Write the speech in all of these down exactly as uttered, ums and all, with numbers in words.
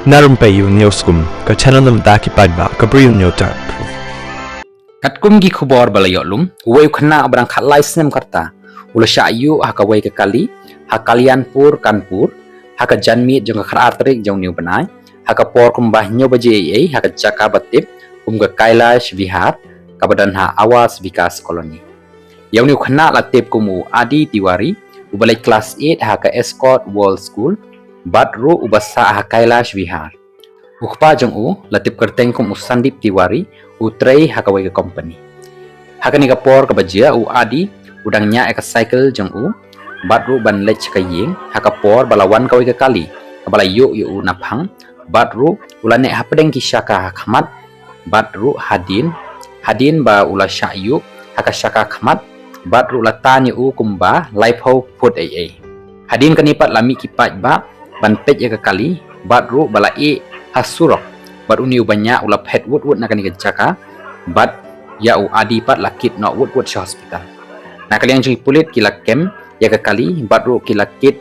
Na rympei ïa u Newskum, ka channel na bynta ki paidbah ka Bri u Hynñiewtrep. Katkum ki khubor ba la ïoh lum, uwei u khynnah uba dang khatlai snem ka rta u la shah ïuh ha kawei ka kali ha Kalyanpur, Kanpur, ha ka janmiet jong ka khatar tarik jong une u bnai, ha ka por kumba hynñiew baje eiei, ha ka jaka ba tip kum ka Kailash Vihar, kaba don ha Awas Vikas Colony. Ïa une u khynnah la tip kum u Adi Tiwari, uba leit klas eight ha ka Escort World School, bad ruh uba sah ha Kailash Vihar. U kpa jong u la tip kyrteng kum u Sandip Tiwari, u trei ha kawei ka kompani. Ha kane ka por kaba jia, u Adi u dang ñiah ïa ka cycle jong u, bad ruh ban leit sha ka ïing, ha ka por ba la wan kawei ka kali kaba la ïuh ïa u naphang, bad ruh u la neh hapdeng ki shaka ha khmat, bad ruh hadien, hadien ba u la shah ïuh ha ka shaka khmat, bad ruh la tan ïa u kumba laiphew phut eiei. Hadien kane pat la mih ki paidbah ban peit ïa ka kali, bad ruh ba la ïeh ha surok, bad une uba ñiah u la phet wut wut na kane ka jaka, bad ïa u Adi pat la kit noh wut wut sha hospital. Na ka liang jong ki pulit ki la kem ïa ka kali, bad ruh ki la kit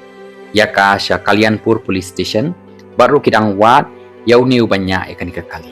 ïa ka sha Kalyanpur Police Station, bad ruh ki dang wad ïa une uba ñiah ïa kane ka kali.